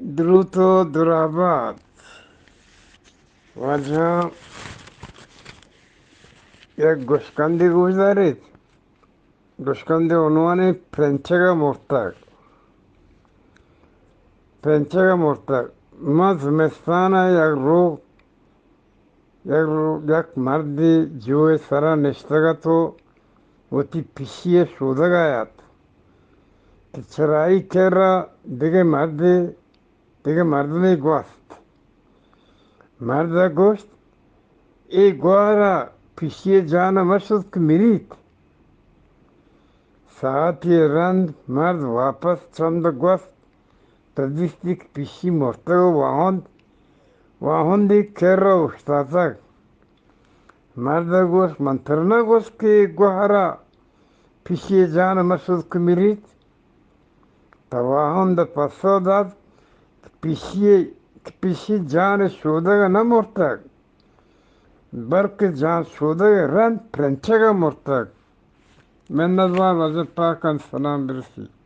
دروت و درابات۔ واجہ، یک گوشکندے گوش داریت۔ گوشکندے عنوان پرنچگ ءَ مرتگ۔ پرنچگ ءَ مرتگ۔ ما زمستان ءَ یک روک، یک رو-، یک مردے جوئے سرا نشتگ ات و وتی پشی ءِ شودگ ءَ ات کہ چرائی کرا دگہ مردے، دگہ مردمے گوست۔ مرد ءَ گوشت، اے گوہر ءَ پشی ءِ جان ءَ مشود کہ مریت۔ ساعتے رند مرد واپس چم دہ گوست، تہ دیستی کہ پشی مرتگ و واہند، واہندے کر ءَ اوشتاتگ۔ مرد ءَ گوشت، من ترا نہ گوشت کہ اے گوہر ءَ پشی ءِ جان ءَ مشود کہ مریت؟ تہ واہند ءَ پسو دات کہ پشی، کہ پشی جان ءِ شودگ ءَ نہ مرتگ، بلکہ جان شودگ ءَ رند پرنچگ ءَ مرتگ۔ منتوار، واجہ پاکان سلام برسی۔